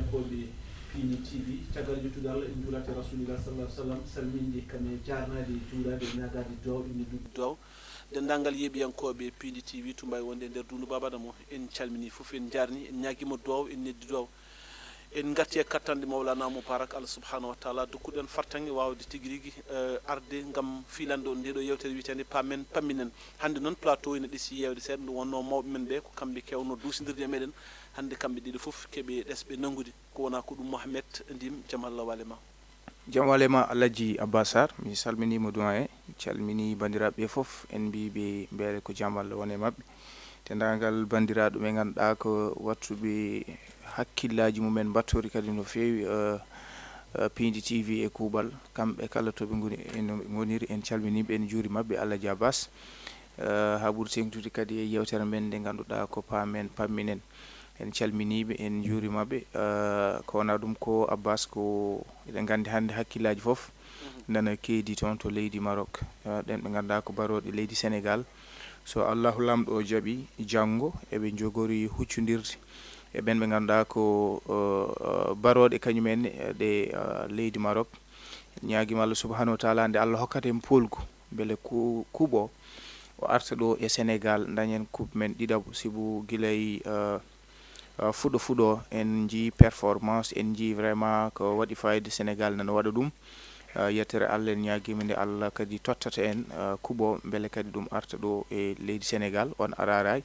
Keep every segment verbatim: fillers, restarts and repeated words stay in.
Koɓe Pindi T V, caggal yettude Allah, en njuulaade Rasulillah sallallahu alaihi wasallam, salminde kam e jaarnaade, juuraade, ñaagaade duwaaw, en noddude duwaaw. Denndaangal yeeɓiyankooɓe Pindi T V, tumbay wonde e nder dundu Baba Adama, en calmini fof, en njaarni, en ñaagiima duwaaw, en noddi duwaaw. En ngarti e kattanɗe Mawlana Mubarak, Allah subhanahu wa taala dokkuɗen fartaŋŋe waawde tigi rigi, eh, arde ngam fiilande on ndeɗo yewtere wiyeteende Paamen Pamminen. Hannde noon plateau ina ɗesi yeewde seeɗa, nde wonnoo mawɓe men ɓe, ko kamɓe keewno duusindirde e meɗen. Hannde kamɓe ɗiɗo fof keɓe ɗesɓe nanngude. Ko wonaa ko ɗum Mohamed Ndim, jam Allah wale ma. Jam wale ma, Alhaji Abbas Sarr, mi salminiima doyen, calmini banndiraaɓe ɓe fof, en mbii ɓe mbeele ko jam Allah wone maɓɓe. Denndaangal banndiraaɓe ɓe ngannduɗaa ko wattuɓe hakkillaaji mumen mbattori kadi no feewi, eh, eh, Pindi T V e kuuɓal, kamɓe kala to ɓe ngoni, en ngoniri, en calminiiɓe, en njuurimaɓe, Alhaji Abbas. Eh, haa ɓuri teeŋtude kadi e yeewtere men nde ngannduɗaa ko Paamen Pamminen. En calminiiɓe, en njuurimaɓe. Eh, ko wonaa ɗum ko Abbas, ko eɗen nganndi hannde hakkillaaji fof nana keedi toon to leydi Maroc. Eh, ɗen ɓe ngannduɗaa ko barooɗe leydi Sénégal. So Allahu Laamɗo o jaɓi, janngo eɓe njogori huccondirde e ɓen ɓe ngannduɗaa ko, eh, eh, barooɗe kañum en ɗe, eh, leydi Maroc. Ñaagiima Allah subhanahu wa taala nde Allah hokkata en poolgu, mbele ku-, kuuɓo o arta ɗo e Sénégal, dañen coupe men ɗiɗaɓo, sibu gila e, eh, eh, fuɗo fuɗo en njii performance, en njii vraiment ko waɗi fayida, Sénégal nana waɗa ɗum. Eh, yettere Allah, en ñaagiima nde Allah kadi tottata en, eh, kuuɓo, mbele kadi ɗum arta ɗo e leydi Sénégal, on araaraay.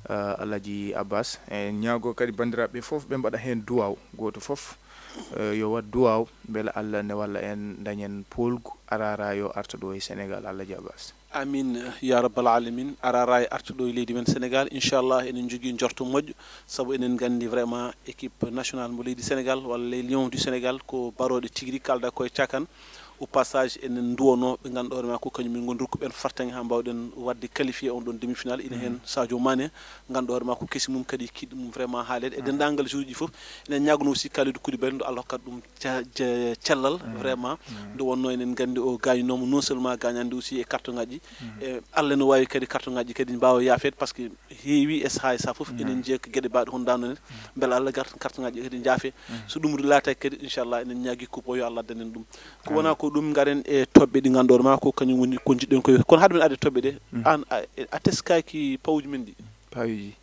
Eh, Alhaji Abbas, en ñaago kadi banndiraaɓe fof ɓe mbaɗa heen duwaaw, gooto fof, eh, yo waɗ duwaaw, mbele Allah ne walla en, dañen poolgu araaraay o arta ɗo e Sénégal, Alhaji Abbas. Amin, ya rabbal alamin. Araaraay arta ɗo e leydi men Sénégal, inchallah, enen njogii njorto moƴƴo, sabu enen nganndi vraiment équipe nationale mo leydi Sénégal, walla les Lions du Sénégal, ko barooɗe tigi rigi, kalda koye cakan. Au passage, enen nduwonoo ɓe ngannduɗaa hoore maa ko kañum min ngoni rokku ɓen fartaŋŋe haa mbaawɗen waɗde qualifié on ɗon demi-finale. Ina heen Sadio Mané, ngannduɗaa hoore maa ko kesi mum kadi kiɗɗo mum vraiment haaleede. E denndaangal joueur ji fof, enen ñaagono aussi Kalidou Koulibaly, nde Allah hokkata ɗum ca-, ca-, cellal vraiment. Nde wonnoo enen nganndi o gaañinooma non seulement gaañaande aussi e carton ngaji. E Allah no waawi kadi carton ngaji kadi mbaawa yaafeede, parce que heewi e sahaa e sahaa fof enen njiya ko geɗe baɗe hono ndaa noon en. Mbele Allah garta carton ngaji kadi njaafe. So ɗum laataaki kadi, inchallah, enen ñaagi coupe o yo Allah addan en ɗum. Ko wonaa ko ɗum, ngaren e toɓɓe ɗi ngannduɗaa hoore maa ko kañum woni ko njiɗɗen koye. Kono hade men arde toɓɓe ɗe, aan a, a teskaaki pawuji men ɗi? Pawuji.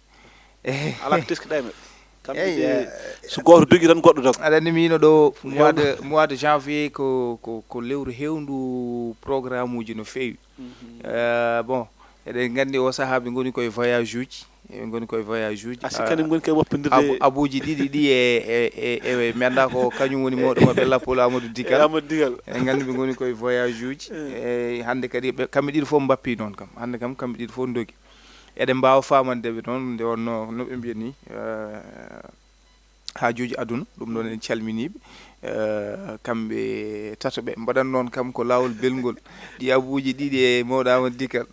Alaa ko teskiɗaa e maɓɓe. Kamɓe Eyi, ɗe, eh, so gooto dogi tan goɗɗo doga. Aɗa anndi miino ɗo mois de, mois de janvier ko, ko, ko lewru heewndu programme uji no feewi. Eh, bon, eɗen nganndi o sahaa ɓe ngoni koye voyage uji, ɓe ngoni koye voyage uji. A sikki enen ngoni koye woppindirde. Abu-, abuuji ɗiɗi ɗi e, e, e, e, mi anndaa ko kañum woni mawɗo maɓɓe, Lappol Amadou Digal. E Amadou Digal. Eɗen nganndi ɓe ngoni koye voyage uji. E hannde kadi ɓe, kamɓe ɗiɗo fof mbappi noon kam. Hannde kam kamɓe ɗiɗo fof ndogi. Eɗen mbaawa faamande ɓe noon nde wonnoo no ɓe mbiya ni, eh, haajuuji aduna, ɗum ɗoon en calminiiɓe, eh, kamɓe tato ɓe. Mbaɗan noon kam ko laawol belngol, ɗi abuuji ɗiɗi e mawɗo Amadou Digal.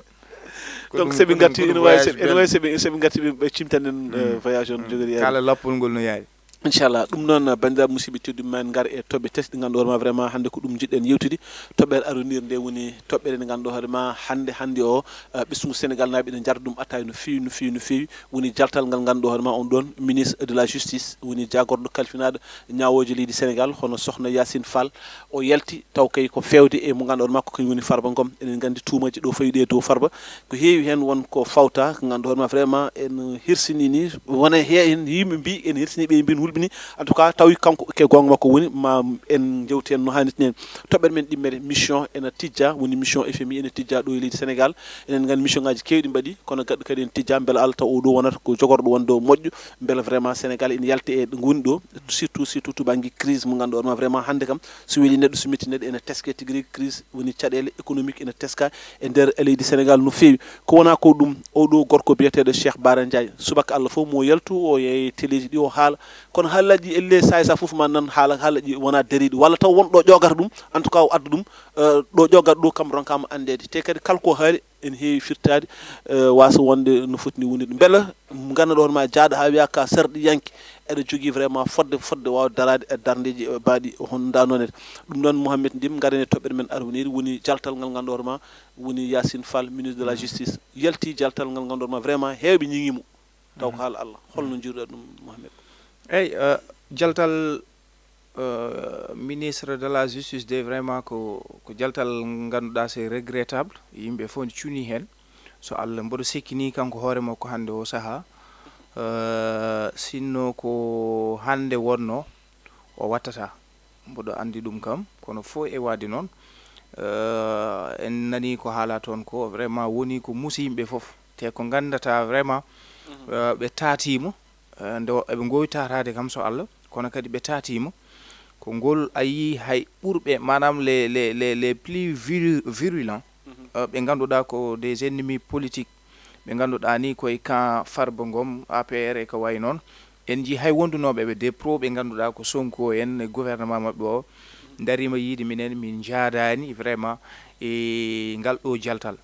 Ko donc, ɗum, so ɓe ko ɗum, ngarti, ko ɗum ene waawi, voyage so ɓe, ene waawi so ɓe, so ɓe ngarti, ɓe, ɓe cimtanen, eh, voyage on jogori yaade. Kala lappol ngol no yaari. Inchallah, ɗum noon, banndiraaɓe musidɓe tedduɓe, ma en ngar e toɓɓe tati ɗe ngannduɗaa hoore maa vraiment hannde ko ɗum njiɗɗen yewtude. Toɓɓere arunire nde woni toɓɓere nde ngannduɗaa hoore maa hannde, hannde o, eh, ɓesngu Sénégal naaɓe ene njaarda ɗum attaaya no feewi, no feewi, no feewi. Woni jaltal ngal ngannduɗaa hoore maa on ɗoon ministre de la justice, woni jaagorɗo kalfinaaɗo ñaawooje leydi Sénégal, hono Sokhna Yacine Fall. O yalti taw kay ko feewde e mo ngannduɗaa hoore maa ko kañum woni Farba Ngom. Eɗen nganndi tuumaaji ɗo fawi ɗi e dow Farba. Ko heewi heen won ko fawta, ko ngannduɗaa hoore maa vraiment en hirsini ni, wona heen yimɓe mbii en hirsini ɓe, mbii en hulɓini. En tout cas, tawi kanko ko goonga makko woni, ma en njewti heen no haanirta ni. Toɓɓere men ɗimmere, mission ena tijja, woni mission F M I ena tijja ɗo e leydi Sénégal. Eɗen nganndi mission ngaji keewɗi mbaɗi, kono gaɗɗo kadi ene tijja, mbele Allah taw o ɗo wonata ko jogorɗo wonde o moƴƴo, mbele vraiment Sénégal ene yalta e ɗo ngoni ɗo, surtout, surtout to bannge crise mo ngannduɗaa hoore maa vraiment hannde kam, so weli neɗɗo, so metti neɗɗo, ene teske tigi rigi crise, woni caɗeele économique ene teska e nder leydi Sénégal no feewi. Ko wonaa ko ɗum, o ɗo gorko biyeteeɗo Cheikh Bara Ndiaye, subaka Allah fof mo yaltu, o yeeya teleeji ɗi, o haala, kono haalaaji ɗi elle sahaa e sahaa fof ma nan haala, haalaaji ɗi wonaa dariiɗi, walla taw won ɗo ƴoogata ɗum, en tout cas o adda ɗum, eh, ɗo ƴoogata ɗo kam ronkaama anndeede. Te kadi kala ko haali, ene heewi firtaade, eh, waasa wonde no foti ni wonirde. Mbele ngannduɗaa hoore maa jaaɗo haa wiya ka sarɗiyanke, eɗa jogii vraiment fodde, fodde waawde daraade e darndeeji, eh, mbaɗi hono ndaa noon en. Ɗum noon, Mouhamed Ndim, ngaren e toɓɓere men arunire, woni jaltal ngal ngannduɗaa hoore maa, woni Yacine Fall, ministre de la justice, yalti jaltal ngal ngannduɗaa hoore maa, vraiment heewɓe ñiŋii mo. Taw ko haala Allah. Holno njiiruɗaa ɗum, Mouhamed? Eyi, eh, Jaltal euh, ministre de la justice de, vraiment ko, ko jaltal ngannduɗaa c'est regrettable, yimɓe fof ne cuni heen. So Allah, mboɗo sikki ni kanko hoore makko hannde o sahaa, euh, sinno ko hannde wonno o wattata, mboɗo anndi ɗum kam, kono fof e waade noon, euh, en nani ko haala toon ko, vraiment woni ko muusi yimɓe fof, te ko nganndata vraiment, euh, ɓe taatiima. Eh, nde o- eɓe ngoowi taataade kam so Allah, kono kadi ɓe taatiima. Ko ngol a yii hay ɓurɓe, maanaam les, les, les, les plus viru- virulents, eh, ɓe ngannduɗaa ko des ennemis politiques, ɓe ngannduɗaa ni koye camp Farba Ngom, A P R e ko wayi noon. En njii hay wondunooɓe ɓe des pros ɓe ngannduɗaa ko Sonko en e gouvernement maɓɓe o, ndariima yiide minen, min njaadaani vraiment e ngal ɗo jaltal.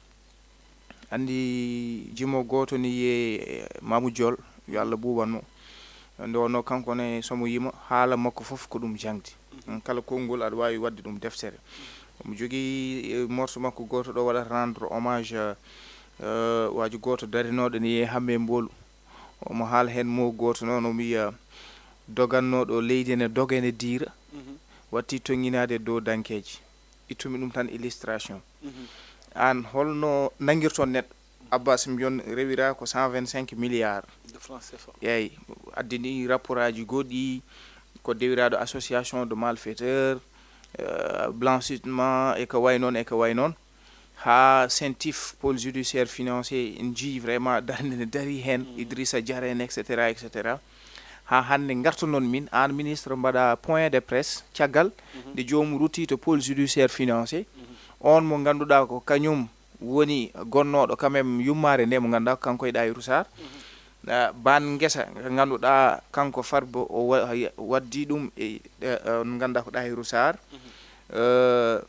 Anndi jimo gooto ni yiyee Mamoudou Diol, yo Allah ɓuuɓan mo. Nde wonnoo kanko ne, so mo yima, haala makko fof ko ɗum jaŋde. Kala konngol aɗa waawi waɗde ɗum deftere. Omo jogii, eh, morceau makko gooto ɗo waɗata rendre hommage, eh, waaji gooto darinooɗo ne yiyee Hammee Mboolu. Omo haala heen mo gooto noon, omo wiya, "Dogannooɗo leydi ne doga ene diira, watti toŋŋinaade e dow dankeeji." Ittumi ɗum tan illustration. Aan holno nanngirton neɗɗo? Abbas mbiyon rewira ko cent vingt-cinq milliards. De francs C F A. Eeyi, addini rapport aji goɗɗi, ko dewiraaɗo association de malfaiteurs, euh, blanchiment e ko wayi noon, e ko wayi noon. Haa CENTIF, pôle judiciaire financier, en njii vraiment darnde nde darii heen, Idrissa Diarra en, et cetera, et cetera. Haa hannde ngartanon min, aan ministre, mbaɗa point de presse caggal nde joomum rutti to pôle judiciaire financier. On mo ngannduɗaa ko kañum woni gonnooɗo quand même yummaare nde, mo ngannduɗaa ko kanko e Ɗahiru Sarr. Ah, baan ngesa, ngannduɗaa kanko Farba o wa- waddi ɗum e, e, on ngannduɗaa ko Ɗahiru Sarr. Euh,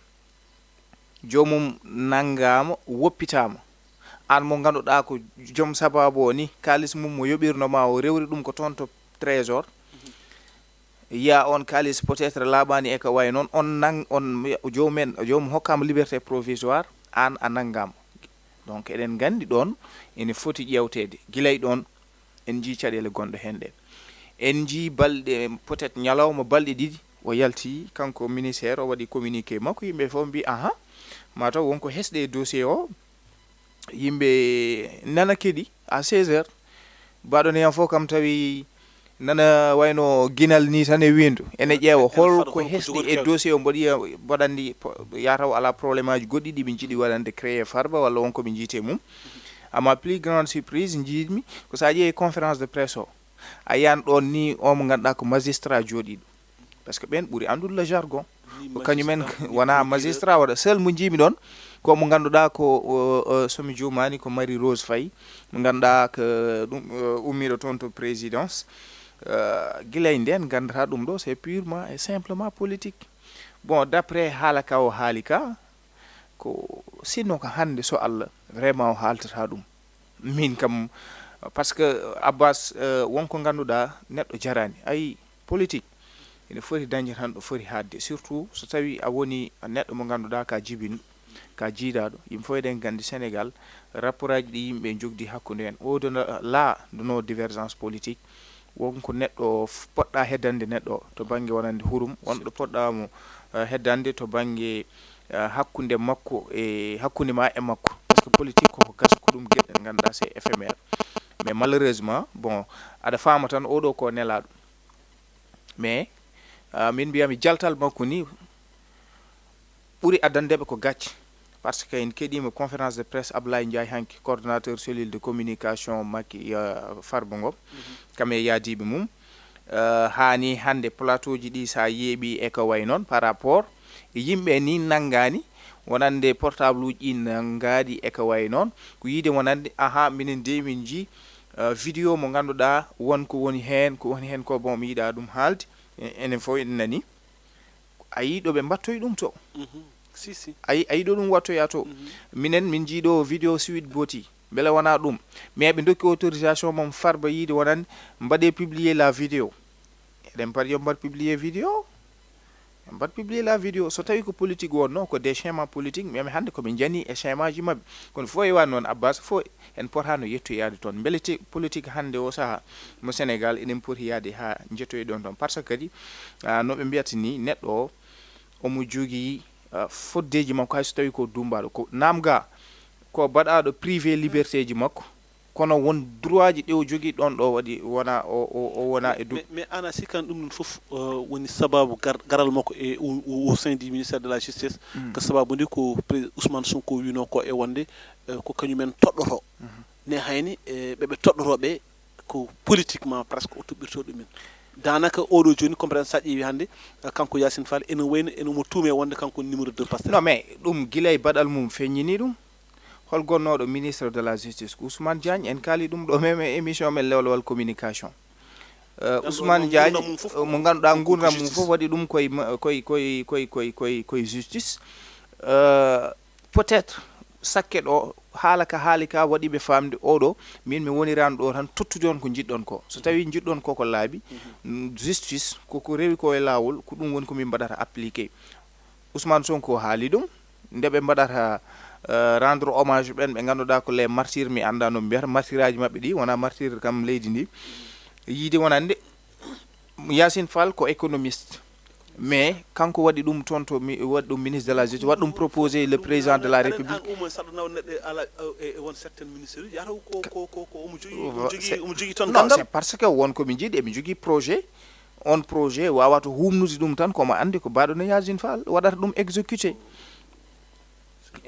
joomum nanngaama, woppitaama. Aan mo ngannduɗaa ko joom sababu o ni, kaalis mum mo yoɓirno ma o rewri ɗum ko toon to trésor. Yiya on kaalis peut-être laaɓaani e ko wayi noon, on nang-, on joomum en, joomum hokkaama liberté provisoire, aan a nanngaama. Donc eɗen nganndi ɗoon ene foti ƴeewteede. Gila e ɗoon, en njii caɗeele gonɗe heen ɗeen. En njii balɗe, peut-être ñalawma, balɗe ɗiɗi, o yalti, kanko ministère, o waɗi communiqué makko, yimɓe fof mbii, "Aha, mataw wonko hesɗi e dossier o." Yimɓe nana keɗi à seize heures. Baɗono yam fof kam tawi nana wayno ginal ni tan e wiindu. Ene ƴeewa hol ko hesɗi e dossier o, mboɗo yiya, mboɗo anndi po- yataw alaa problème aji goɗɗi ɗi ɓe njiɗi waɗande créer Farba walla won ko ɓe njiiti e mum. Amma plus grande surprise njiɗmi ko so a ƴeewi conférence de presse o, a yiyan ɗoon ni o mo ngannduɗaa ko magistrat jooɗiiɗo. Parce que ɓeen ɓuri anndude le jargon. Ko kañumen wona magistrat waɗa. Seul mo njiimi ɗoon ko mo ngannduɗaa ko, o, o, so mi juumaani ko Marie Rose Faye, mo ngannduɗaa ko ɗum, o, ummiiɗo toon to présidence. Euh, gila e ndeen nganndata ɗum ɗo, c'est purement et simplement politique. Bon, d'après haala ka o haali ka, ko sinno ko hannde so Allah, vraiment o haaltata ɗum. Min kam, parce que Abbas, euh, won ko ngannduɗaa neɗɗo jaraani. Ayi, politique ene foti dañde tan ɗo foti haaɗde, surtout so tawi a woni neɗɗo mo ngannduɗaa ka jibinɗo, ka jiidaaɗo. Yimɓe fof eɗen nganndi Sénégal, rapport aji ɗi yimɓe njogdi hakkunde en, au-delà de nos divergences politiques, won ko neɗɗo f- poɗɗa heddande neɗɗo to bannge wonande hurum, won ɗo poɗɗa mo, eh, heddande to bannge, eh, hakkunde makko e hakkunde ma e makko. Parce que politique koko gasa, ko ɗum geɗe ɗe ngannduɗaa c'est éphémère. Mais malheureusement, bon, aɗa faama tan oɗo ko nelaaɗo. Mais, ah, min mbiyami jaltal makko ni ɓuri addande ɓe ko gacce. Parce que en keɗiima conférence de presse Ablaye Ndiaye hanki, coordonnateur cellule de communication makki, euh, Farba Ngom, kam e yaadiiɓe mum. Euh, haani hannde plateau ji ɗi sa yeeɓi e ko way noon par rapport e yimɓe ni nanngaani, wonande portable uji ɗi nanngaɗi e ko way noon. Ko yiide wonande, aha, minen de min njii, euh, vidéo mo ngannduɗaa won ko woni heen, ko woni heen ko, bon, mi yiɗa ɗum haalde. E- enen fof en nani. A yii ɗo ɓe mbattoyi ɗum to. Mhm. Si, si. A yii, a yii ɗo ɗum wattoya to. Mhm. Minen, min njii ɗo vidéo Sweet Beauty. Mbele wonaa ɗum? Mais ɓe ndokki autorisation mum Farba yiide wonande mbaɗee publier la vidéo. Eɗen mbaɗi yo mbaɗ publier vidéo. Mbaɗ publier la vidéo, so tawi ko politique wonno, ko des schémas politiques, mais hannde ko min njani e schémaji maɓɓe. Kono fof e wano noon, Abbas, fof en potano yettoyaade toon. Mbele te politique hannde o saha mo Sénégal, eɗen poti yaade ha jettoye ɗon toon. Par ce que kadi, ah, no ɓe mbiyata ni, neɗɗo o, omo jogii, ah, foddeji makko, hay so tawi ko dumbaɗo. Ko namga, ko baɗaɗo privé liberté ji makko, kono won droit ji ɗi o jogii ɗon ɗo waɗi wona o, o, o wona e du- mais, mais ana sikkan ɗum ɗum fof, uh, woni sababu gar, garal makko e au, au, au sein du ministère de la justice. Ko sababu ndi ko pré- Ousmane Sonko wino ko e wonde, uh, ko kañumen toɗɗoto. Ne hayni e ɓeɓe toɗɗotoɓe ko politiquement presque o tuɓɓirto ɗumen. Danaka oɗo joni comprendre sa ƴeewi hannde, uh, kanko Yacine Fall ene wayno ene omo tuume wonde kanko numéro deux Pastef. Non, mais ɗum gila e baɗal mum feññini ɗum. Hol gonnooɗo ministre de la justice ko Ousmane Diagne? En kaali ɗum ɗo même e émission men lewlewal communication. Euh, Ousmane Diagne, mo ngannduɗaa ngurndan mum fof waɗi ɗum koye koye koye koye koye koye koye justice. Euh, peut-être sakke ɗo haala ka haali ka waɗi ɓe faamde oɗo, min mi wonirano ɗo tan, tottude on ko jiɗɗon ko. So tawi jiɗɗon ko ko laaɓi, justice koko rewi ko e laawol, ko ɗum woni ko min mbaɗata appliqué. Ousmane Sonko haali ɗum nde ɓe mbaɗata, euh, rendre hommage ɓen ɓe ngannduɗaa ko les martyrs, mi annda no ɓe mbiyata martyraji maɓɓe ɗi, wona martyr kam leydi ndi. Yiide wonande Yacine Fall ko économiste, mais kanko waɗi ɗum toon to mi waɗi ɗum ministre de la justice, waɗi ɗum proposé le président de la république. An omo saɗa nawa neɗɗo ala e won certaines ministres yata ko ko ko ko omo jogii omo jogii omo jogii toon Non, gandal. C'est parce que won ko min jiiɗi, emin jogii projet. On projet wawata humnude ɗum tan, komo anndi ko baɗo no Yacine Fall waɗata ɗum exécuté.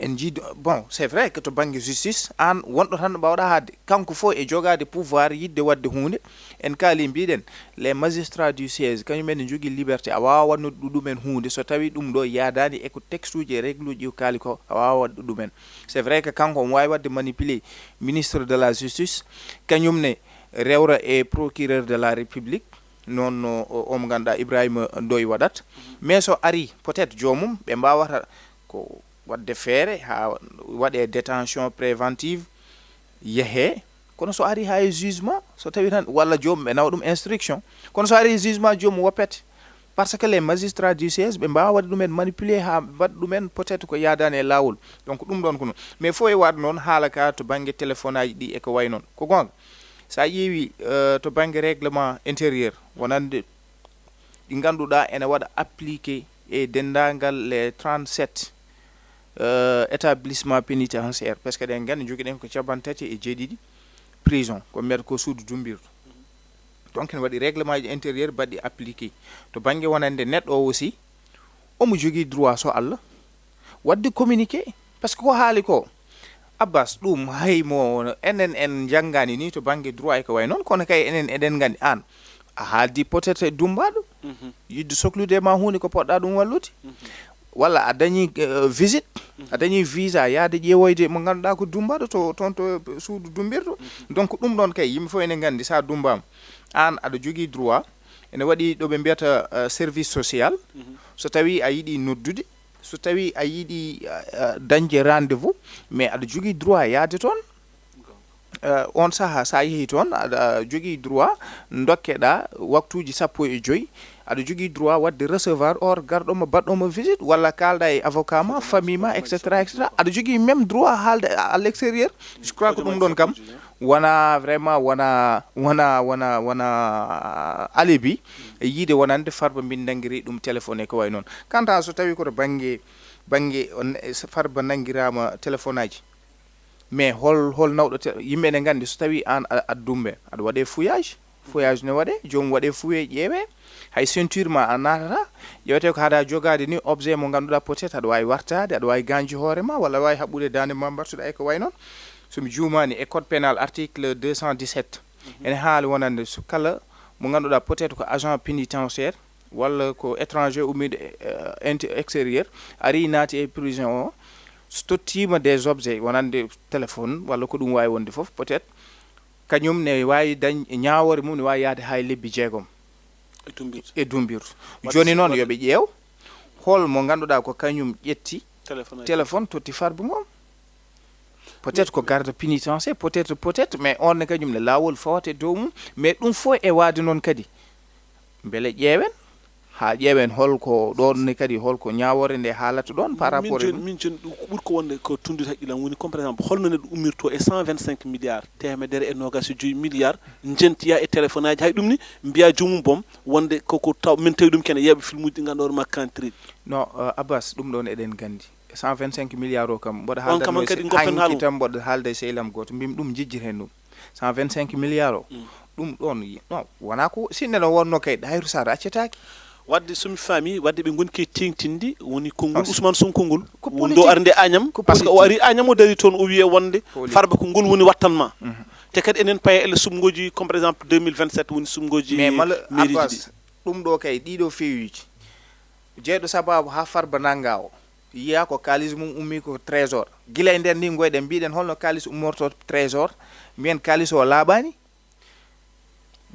En jiido, bon, c'est vrai que to banggue justice an wonɗo tan mbawɗa haadde, kanko fof e jogade pouvoir yidde wadde hunde. En kaali mbiɗen les magistrats du siège kañum en ne jogui liberté, a wawa wannude ɗumen hunde so tawi ɗum ɗo yadani e ko texte uji e règle uji ɗi kaali ko, a wawa wadde ɗumen. C'est vrai que kanko omo wawi wadde manipuler ministre de la justice, kañum ne rewra e procureur de la république, noon no o- omo ganduɗa Ibrahima Ndoye waɗat. Mais so ari peut-être joomum ɓe mbawata ko wadde feere ha waɗe détention préventive, yeehe. Kono so ari ha e jugement, so tawi tan walla joomum ɓe nawa ɗum instruction, kono so ari e jugement joomum woppete. Parce que les magistrats du siège ɓe mbawa waɗde ɗumen manipuler ha mbaɗa ɗumen peut-être ko yadani e lawol. Donc ɗum ɗon ko noon, mais fof e waɗ noon haala ka to banggue téléphone aji ɗi e ko way noon, ko gonga. Sa ƴeewi euh, to banggue règlement intérieur, wonande ɗi ngannduɗaa ene waɗa appliqué e denndaangal les trente-sept euh, établissement pénitentiaire, parce que ɗen nganndi jogiɗen ko capanɗe tati e jeeɗiɗi prison, ko mbiyata ko suudu dumbirdu. Donc ene waɗi règlement ji intérieur baɗɗi appliqué to banggue wonande neɗɗo o aussi, omo jogii droit so Allah wadde communiqué, parce que ko haali ko, Abbas, ɗum hay mo enen en janngani ni to banggue droit e ko way noon, kono kay enen eɗen nganndi an a haaldi peut-être e dumbaɗo yidde soklude ma hunde ko poɗɗa ɗum wallude, walla a dañi euh, visite, a dañi visa yaade ƴeewoyde mo ngannduɗaa ko dumbaɗo to toon to suudu dumbirdu. Donc ɗum ɗon kay yimɓe fof ene nganndi sa dumbama an aɗa jogii droit. Ene waɗi ɗo ɓe mbiyata euh, service social, so tawi a yiɗi noddude, so tawi a yiɗi euh, dañde rendez-vous, mais aɗa jogii droit yaade toon. Euh, on saha sa yeehi toon aɗa jogii droit dokkeɗa waktuji sappo e joyyi, aɗa jogii droit wadde recevoir or garɗoma baɗɗoma visite, walla kalɗa e avocat ma, famille ma, et cetera, et cetera. Aɗa jogii même droit haalde à l'extérieur. Je crois que ɗum ɗon kam wona vraiment wona wona wona wona alibi e yiide wonande Farba mbin nanguiri ɗum téléphone e ko way noon. Quant à so tawi koto banggue banggue on- e so Farba nanguirama téléphone aji, mais hol hol nawɗo te- yimɓe ne nganndi so tawi an a- aɗa dumbe, aɗa waɗe fouillage. Fouillage ne waɗe, joomum waɗe fouillé, ƴeewe. Hay ceinture ma a natata, ƴewete ko haɗa jogade ni objet mo ngannduɗa peut-être aɗa wawi wartade, aɗa wawi ganji hoore ma, walla aɗa wawi haɓɓude dande ma mbartuɗa e ko way noon. Somi juumani e code pénal article deux cent dix-sept ene haali wonande so kala mo ngannduɗa peut-être ko agent pénitentiaire walla ko étranger ummiɗo euh, inti- extérieur, ari naati e prison o, so tottima des objets wonande téléphone walla ko ɗum wawi wonde foof, peut-être kañum ne wawi dañ ñawore mum ne wawi yaade ha e lebbi jeegom e dumbirdu. Joni noon yoɓe ƴeew hol mo ngannduɗa ko kañum ƴetti téléphone totti Farba ngom. Peut-être ko garde pénitentiaire, peut-être, peut-être, mais on ne kañum ne laawol fawata e dow mum. Mais ɗum fof e waade noon kadi, mbele ƴeewen haa ƴeewen holko ɗoon ne kadi, holko ñaawoore nde haalata ɗoon par rapport e jooni ɗum. Min jooni ɗum ko ɓuri ko wonde ko tundude haqqillam woni, comme par exemple, holno neɗɗo ummirto e cent vingt-cinq milliards, teemedere e noogas e joyi milliards, njentoya e téléphone aji, hay ɗum ni mbiya joomum boom wonde koko taw min tawi ɗum kene yeeɓa filmuji ɗi ngannduɗaa hoore ma kantireɗi. Non, euh, Abbas, ɗum ɗoon eɗen nganndi. Cent vingt-cinq milliards o kam, mboɗo On kam haaldanno kadi se- goppen hanki haalmo. Tan mboɗo haalda e sehil am gooto, mbimi ɗum jijjir heen ɗum. Cent vingt-cinq milliards o, ɗum ɗoon, non, wonaa ko, sinno noon wonnoo kay, Tahirou Sarr accetaaki. Wadde so mi faami, wadde ɓe ngoni ke teeŋtinde woni konngol Parce- Ousmane Sonko ngol. Ko Woni ɗo politique. arde Agnam, Ko parce que o ari politique. Agnam o dari toon o wiye wonde Politique. Farba ko ngol woni wattan ma. Te kadi enen paya ele sumgoji comme par exemple deux mille vingt-sept woni sumgoji Mais mala mairie ji ɗi. Abbas, ɗum ɗo kay, ɗiɗo feewiji. Jeyɗo sababu haa Farba nannga o, yiya ko kaalis mum ummi ko trésor. Gila e nder ndi ngoyɗen, mbiɗen holno kaalis ummorto trésor, mbiyen kaalis o laaɓaani.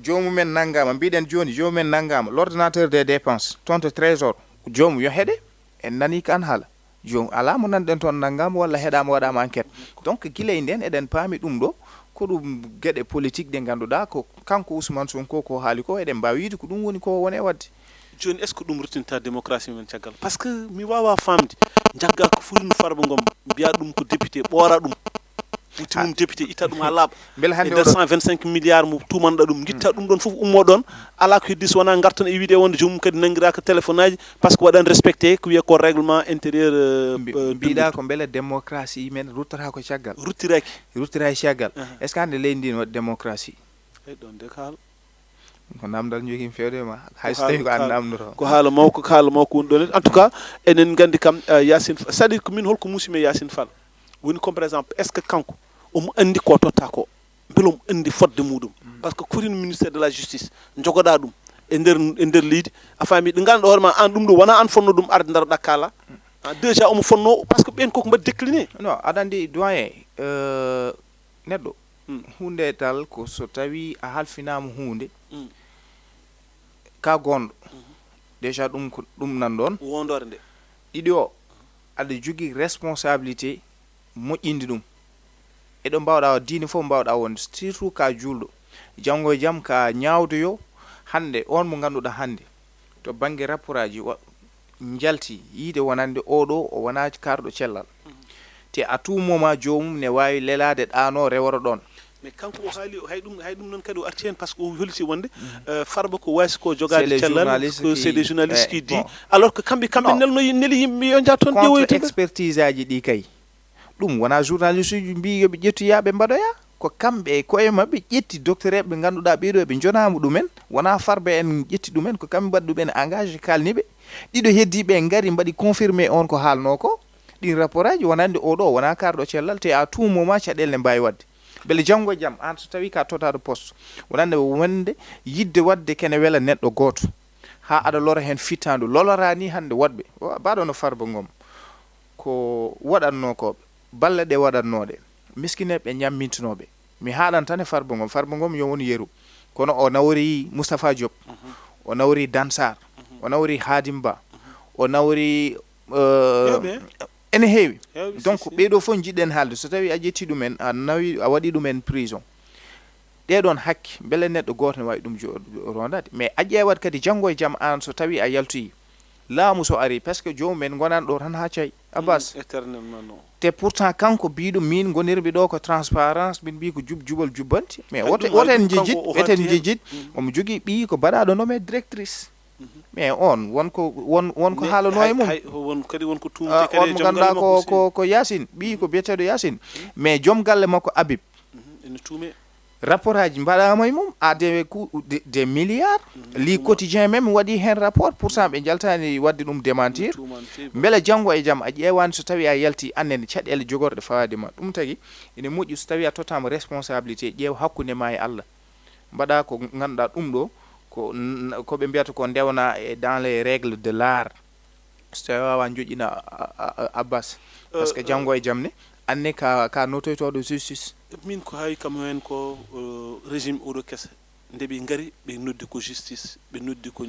Joomumen nanngaama, mbiɗen jooni joomumen nanngaama, l'ordinateur des dépenses, toon to trésor, joomum yo heɗe. En nanii kaan haala. Joom alaa mo nanɗen toon nanngaama walla heɗaama waɗaama enquête. Donc gila e nden eɗen paami ɗum ɗo, ko ɗum geɗe politique ɗe ngannduɗaa ko kanko Ousmane Sonko ko haali ko, eɗen mbaawi yiide ko ɗum woni ko woni e waɗde. Jooni, est-ce que ɗum ruttinta démocratie men caggal? Parce que mi waawaa faamde, njaggaa ko foti no Farba Ngom, mbiyaa ɗum ko député, ɓoora ɗum, wutti mum député, itta ɗum haa laaɓa. Mbele E hannde nder oɗo cent vingt-cinq milliards mo tuumanɗaa ɗum, ngitta ɗum ɗoon fof ummoo ɗoon, alaa ko heddi so wonaa ngarton e wiide wonde joomum kadi nanngiraaka téléphone aji, parce que waɗaani respecté ko wiyee ko règlement intérieur, euh, Mbi- euh, mbiɗa public. Ko mbele démocratie men ruttata ko caggal? Ruttiraaki. Ruttira e caggal. Est-ce que hannde leydi ndi no waɗi démocratie? Eyi, ɗoon de ko haala. Ko namdal jogimi feewde ma, hay so tawi ko an namdoto. Ko haala mawko, ko haala mawko woni ɗoon. En tout cas, enen nganndi kam, euh, Yacine, c'est-à-dire ko min holko muusimi e Yacine Fall? Woni comme par exemple, est-ce que kanko omo anndi ko totta ko? Mbele omo anndi fodde muɗum? Parce que ko foti no ministère de la justice, njogoɗaa ɗum e nder, e nder leydi, a faami, ɗi ngannduɗaa hoore ma an ɗum ɗo, wonaa an fonno ɗum arde ndaroɗaa kaala. Ah, déjà omo fonno, parce que ɓeen koko mbaɗi décliné. Non, aɗa anndi doyen, euh, neɗɗo, huunde tal ko so tawi a halfinaama huunde, ka gonɗo, déjà ɗum ko ɗum nan ɗoon. Wondore nde. Ɗiɗi o, aɗa jogii responsabilité moƴƴinde ɗum. Eɗo mbaawɗaa waɗ diine fof mbaawɗaa wonde, surtout ka juulɗo. Janngo e jam ka ñaawdoyo, hannde on mo ngannduɗaa hannde to bannge rapport aji wa- njalti yiide wonande oɗo o wonaa kaarɗo cellal. Te à tout moment joomum ne waawi lelaade ɗaano reworo ɗoon. Mais kanko o haali, hay ɗum, hay ɗum noon kadi o arti heen, parce que o holliti wonde, euh, Farba ko waasi ko jogaade cellal, c'est des journalistes qui dit, alors que kamɓe, kamɓe nelno, neli yimɓe yo njah toon ƴeewoyo expertise aji ɗi kay. Ɗum wonaa journaliste uji mbi yoɓe ƴettu yaa ɓe mbaɗoya. Ko kamɓe e koye maɓɓe ƴetti docteur ɓe ngannduɗaa ɓeeɗo ɓe njonaama ɗumen, wonaa Farba en ƴetti ɗumen, ko kamɓe mbaɗi ɗumen engagé, kaalni ɓe. Ɗiɗo heddiiɓe ngari mbaɗi confirmé on ko haalnoo ko. Ɗin rapport aji wonande oɗo wonaa kaarɗo cellal, te à tout moment caɗeele ne mbaawi waɗde. Mbele janngo e jam, aan so tawii ka tottaaɗo poste, wonande wonde yiɗde waɗde kene wela neɗɗo gooto, haa aɗa lora heen fittaandu, loloraa nii hannde woɗɓe, mbaɗo no Farba Ngom, ko waɗannoo ko, balle ɗe waɗannooɗe, miskineeɓe ñammintunooɓe. Mi haalan tan e Farba Ngom, Farba Ngom yo won yeru, kono o nawori Moustapha Diop, o nawori Dansar, o nawori Hadim Ba, o nawori, euh, ene heewi. Donc ɓeeɗo fof njiɗɗen haalde, so tawi a ƴetti ɗumen, a nawi, a waɗi ɗumen prison, ɗeɗon hakke, mbele neɗɗo gooto ne waawi ɗum jo- rondaade? Mais a ƴeewat kadi janngo e jam aan so tawi a yaltoyi, laamu so ari, parce que joomum en ngonan ɗo tan haa cay. Abbas, te pourtant kanko biiɗo min ngonirmi ɗo ko transparence, min mbi ko jub jubal jubbanti, mais wote woten jejjit, eten jejjit. Omo jogii ɓiyi ko mbaɗaɗo nommé directrice. Mais on wonko won wonko haalano e mum. Won kadi wonko tuumte kadi on mo ngannduɗaa ko ko ko Yacine, ɓiyi ko biyeteeɗo Yacine. Mais joom galle makko Habib, ene tuume. Rapport aji mbaɗaama e mum à des coûts de, des milliards. Li quotidien même waɗi heen rapport, pourtant ɓe njaltaani waɗde ɗum démentir. Mbele janngo e jam a ƴeewaani so tawi a yalti annen caɗeele jogorɗe fawaade ma? Ɗum tagi ene moƴƴi so tawi a tottaama responsabilité, ƴeew hakkunde ma e Allah. Mbaɗa ko ngannduɗaa ɗum ɗo ko ko ɓe mbiyata ko ndewna e dans les règles de l'art. So tawi a waawaa joƴƴina Abbas, parce que janngo e jam ne anne ka ka notoytooɗo justice. Min ko hawi kam heen ko euh, régime oɗo kese, nde ɓe ngari ɓe noddi ko justice, ɓe noddi ko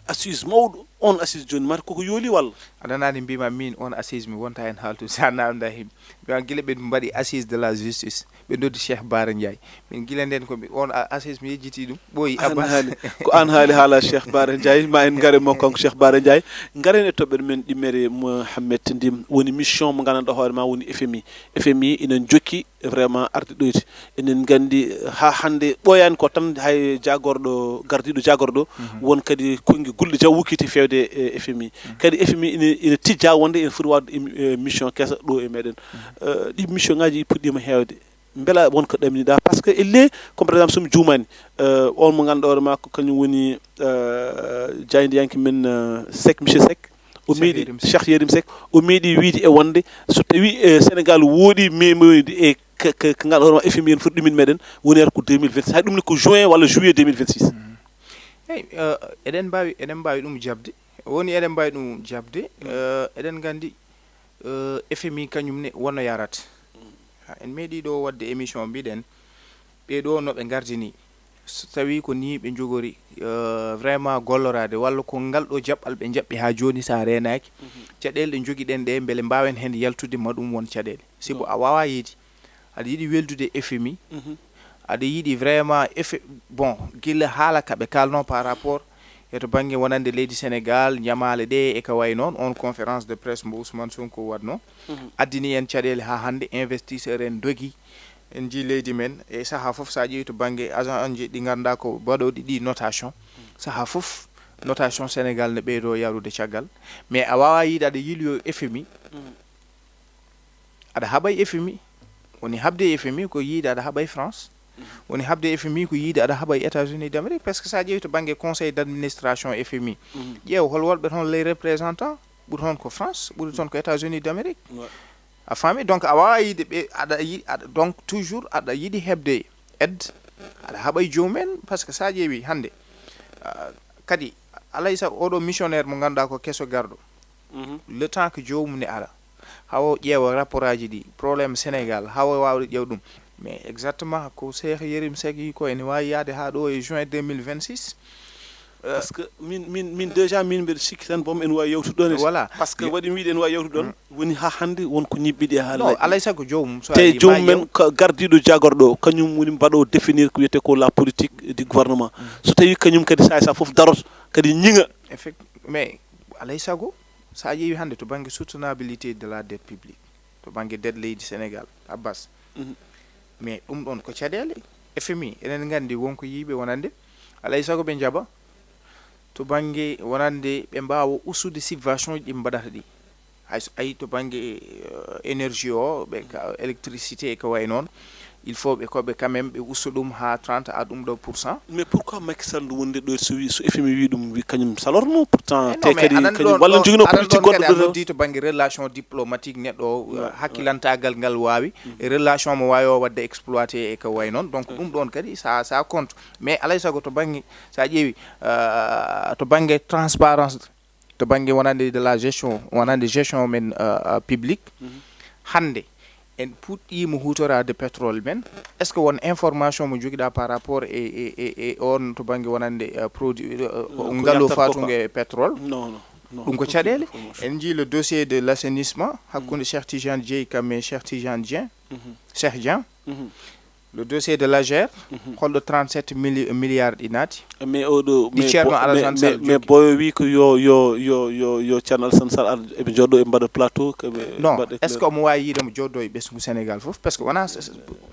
Assise mawɗo, on assise jooni mata koko yooli walla? Aɗa nani mbima min on assise mi wonta hen haaltude sa namda himɓe. Mbima gila ɓe mbaɗi assise de la justice, ɓe noddi Cheikh Bara Ndiaye. Min gila nden ko mi on a- assise mi yejjiti ɗum ɓooyi. An Abbas. Haali, ko an haali haala Cheikh Bara Ndiaye, ma en ngare mo kanko Cheikh Bara Ndiaye. Ngaren e toɓɓere men ɗimmere Mohamed Ndim, woni mission mo gandanɗa hoore ma woni F M I. F M I ina jokki vraiment arde ɗoyti. Enen nganndi haa hannde ɓooyaani ko tan hay jaagorɗo, gardiiɗo jaagorɗo, won kadi konngi gulɗi jaw wukkiti feewde e F M I. Kadi F M I ina, ina tijjaa wonde ina foti waɗde émi- eh, mission keso ɗo e meɗen. Eh, ɗi mission ngaji puɗɗiima heewde. Mbela won ko ɗaminiɗa? Parce que elle est, comme par exemple, so mi juumaani, eh, on mo ngannduɗaa hoore makko, kañum woni eh, jaayndiyanke men eh, Seck, monsieur Seck. O Cheikh meeɗi, Yérim Seck. Cheikh Yérim Seck, o meeɗi wiide e wonde so tawi eh, Sénégal woodi memoyde e ka- ka- ka ngal hoore ma F M I en foti ɗumin meɗen, woni ar ko deux mille vingt-six, hay ɗum ne ko juin walla juillet deux mille vingt-six. Hey, eh, eɗen mbawi eɗen mbawi ɗum jabde. Woni eɗen mbawi ɗum jabde. Eh, eɗen gandi eh, F M I kañum ne wonno yarata. Ha, en meeɗi ɗo wadde émission mbiɗen ɓeɗo no ɓe gardini, so tawi ko ni ɓe jogori eh, vraiment gollorade walla ko ngal ɗo jaɓɓal ɓe jaɓɓi ha joni sa renaki, caɗele ɗe jogiɗen ɗe beele mbawen hen yaltude ma ɗum won caɗele sibu a wawa yiide aɗa yiɗi weldude F M I, aɗa yiɗi vraiment effet bon gila haala kaɓe kalno par rapport e to banggue wonande leydi Sénégal, ñamale ɗe e ka way noon, on conférence de presse mo Ousmane Sonko waɗno, addini en caɗele ha hande, investisseur en dogi, en jii leydi men e saaha foof sa ƴeewi to banggue agent ji ɗi ganduɗa ko mbaɗoɗi ɗi notation, saaha foof notation Sénégal ne ɓeydo yarude caggal. Mais a wawa yiide aɗa yiiloyo F M I, aɗa haɓay F M I. Woni haɓde e F M I ko yiide aɗa haɓay France. Woni haɓde e F M I ko yiide aɗa haɓay États-Unis d'Amérique, parce que sa ƴeewi to banggue conseil d'administration F M I, ƴeew hol wonɓe toon les représentants, ɓuri toon ko France, ɓuri toon ko États-Unis d'Amérique. A faami? Donc a wawa yiide ɓe aɗa yiɗi aɗa donc toujours aɗa yiɗi heɓde aide, aɗa haɓay jomumen, parce que sa ƴeewi hande ah, kadi alay sago oɗo missionnaire mo ganduɗa ko keso garɗo, le temps que jomum ne ara, hawo ƴeewa rapport aji ɗi, problème Sénégal, hawo wawde ƴeew ɗum. Mais exactement ko Cheikh Yérim Seck yi ko ene wawi yaade ha ɗo e juin deux mille vingt-six. Parce que min, min, min déjà min mbeɗa sikki tan boom ene wawi yawtude ɗon e Voilà. Parce que waɗi mi wiide ene wawi yawtude ɗon, woni ha hande won ko ñibbiɗi e haala Non, alay sago jomum so te ari ma jomumen ƴeew. Ka gardiiɗo jaagorɗo o, kañum woni mbaɗo définir ko wiyete ko la politique du gouvernement. So tawi kañum kadi sa sa fof darot kadi ñiŋa. Effect mais alay sago sa ƴeewi hande to banggue soutenabilité de la dette publique, to banggue dette leydi Sénégal, Abbas. Mais ɗum ɗon ko caɗele. F M I eɗen gandi wonko yiiɓe wonande alay sago ɓe jaɓa to banggue wonande ɓe mbawa ustude subvention ji ɗi mbaɗata ɗi. Hay so ayi to banggue eh, énergie o ɓe ka électricité e ko way noon, il faut ɓe koɓe quand même ɓe usta ɗum ha trente à ɗum ɗo pour cent. Mais pourquoi Macky Sall wonde ɗo so wi so F M I wi ɗum wi kañum salorno pourtant? Eh, non, Te mais kadi aɗa kañum ɗon walla ɗo- jogino aɗa politique ɗon kadi a goɗɗo ɗo. Noddi to banggue relation diplomatique neɗɗo o hakkilantagal ngal wawi e relation mo wawi o wadde exploité e ko way noon, donc ɗum ɗon kadi sa sa compte. Mais alay sago to banggue sa ƴeewi euh, to banggue transparence, to banggue wonande de la gestion, wonande gestion men euh, euh, publique, hande en puɗɗima hutorade pétrole men. Est ce que won information mo joguiɗa par rapport e e e e on to banggue wonande euh, produit euh, Ko ngaalu yaltat ko fatungue e pétrole? Non, non, non. Ɗum ko Aucune caɗele. Information. En jii le dossier de l' assainissement hakkunde Cheikh Tidiane Dieye kam e Cheikh Tidiane Dieng, Cheikh Dieng. Le dossier de l'A G E R, holɗo trente-sept milli- milliards ɗi naati? Mais oɗo Ɗi Ceerno Alassane Sall mais jokki. Boyo wi ko yo yo yo yo yo Ceerno Alassane Sall ar eɓe jooɗo e mbaɗa plateau koɓe Non, mbaɗa est ce que omo wawi yiide mo jooɗo e ɓesngu Sénégal foof? Parce que wona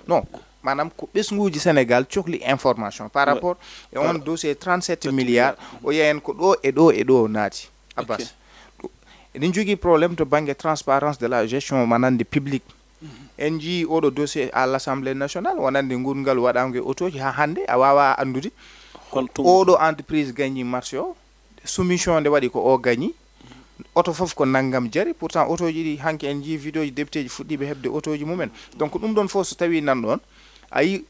non, maanaam ko ɓesnguji Sénégal cohli information par rapport e on dossier trente-sept milliards, o yeyen ko ɗo e ɗo e ɗo naati. Abbas, eɗen jogui problème to banggue transparence de la gestion manande public. En jii oɗo dossier à l' assemblée nationale wonande ngurngal waɗango e otoji ha hande a wawa andude oɗo entreprise gagni marché o, soumission nde waɗi ko o gagni. Oto foof ko nanngam jari, pourtant otoji ɗi hanki en jii vidéo ji député ji fuɗɗiɓe heɓde otoji mumen. Donc ɗum ɗon fof so tawi nan ɗon, a yi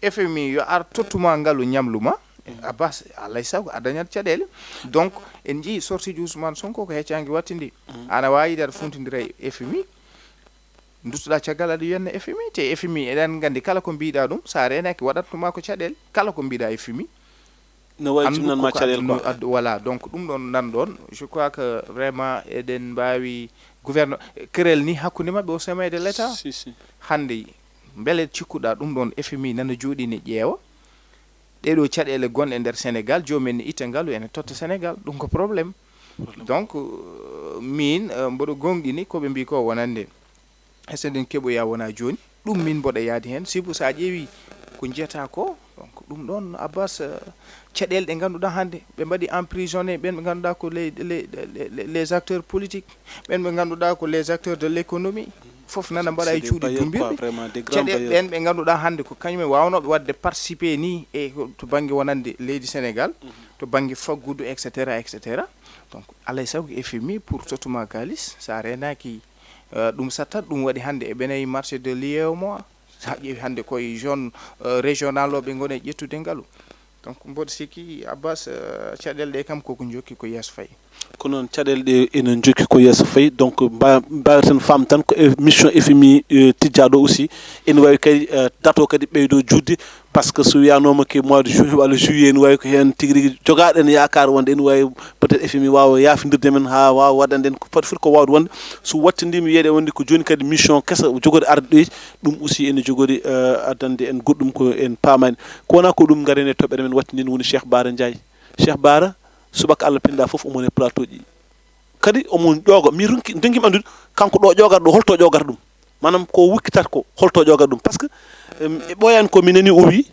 F M I yo ar tottuma ngalu ñamluma, Abbas alay sago a dañat caɗele. Donc en jii sortie ji Ousmane Sonko ko heccangi wattidi. Ana wawi yiide aɗa funtidira e F M I, duttoɗa caggal aɗa wiyanna F M I, te F M I eɗen gandi kala ko mbiɗa ɗum sa renaki waɗatnoma ko caɗele. Kala ko mbiɗa F M I No wawi Anndu jibnan ma koko caɗeele adduno- quoi. addu- voilà, donc ɗum ɗon nan ɗon, je crois que vraiment eɗen mbawi gouverno kere ni hakkunde maɓɓe au sommet de l'état. Si, si. Hande beele cikkuɗa ɗum ɗon F M I nana jooɗi ne ƴeewa ɗeɗo caɗele gonɗe nder Sénégal, joomen ne itta ngalu ene totta Sénégal, ɗum ko problème. Donc euh, min euh, mboɗo gonɗini koɓe mbi ko wonande, est-ce que ɗen keɓoya wona joni? Ɗum min mboɗo yaadi hen, sibu sa ƴeewi ko jiyata ko, donc ɗum ɗon Abbas, euh, caɗele ɗe ganduɗa hande ɓe mbaɗi emprisonné ɓen ɓe ganduɗa ko les, les, les, les acteurs politiques, ɓen ɓe ganduɗa ko les acteurs de l'économie, fof nana mbaɗa e cuuɗi dumbirɗi. Caɗele ɗen ɓe ganduɗa hande ko kañum e wawnoɓe wadde participé ni e to banggue wonande leydi Sénégal, to banggue faggudu, et cetera, et cetera. Donc alay sago ko F M I pour tottuma kalis, sa renaki euh, ɗum sattat, ɗum waɗi hande e ɓenayi marché de l'U E M O A. Sa ƴeewi hande koye zone euh, régional o ɓe gone ƴettude ngalu. Donc mboɗo sikki Abbas euh, caɗele ɗe kam koko jokki ko yeeso fayi. Ko noon caɗeele ɗe ene jokki ko yeeso fayi, donc mba- mbaweten faam tan ko e mission F M I euh, tijjaɗo aussi ene wawi kadi euh, dato kadi ɓeydo judde, par ce que so wiyanoma ke mois de juin walla juillet ene wawi ko hen tigi rigi jogaɗen yakar wonde ene wawi peut être F M I wawa yafindirde men ha wawa waɗande en ko foti foti ko wawde wonde. So wattidima wiyede wonde ko joni kadi mission kesa jogori arde ɗo, ɗum aussi ene jogori euh, addande en goɗɗum ko en pamani. Ko wona ko ɗum garen e toɓɓere men wattidinde woni Cheikh Bara Ndiaye. Cheikh Bara, subaka Allah pinɗa foof omon e plateau ji, kadi omon ƴooga. Mi ronki ndenkim anndude kanko ɗo ƴoogata ɗo holto ƴoogata ɗum, manam ko wukkitata ko holto ƴoogata ɗum, par ce que e ɓooyani ko mi nani o wi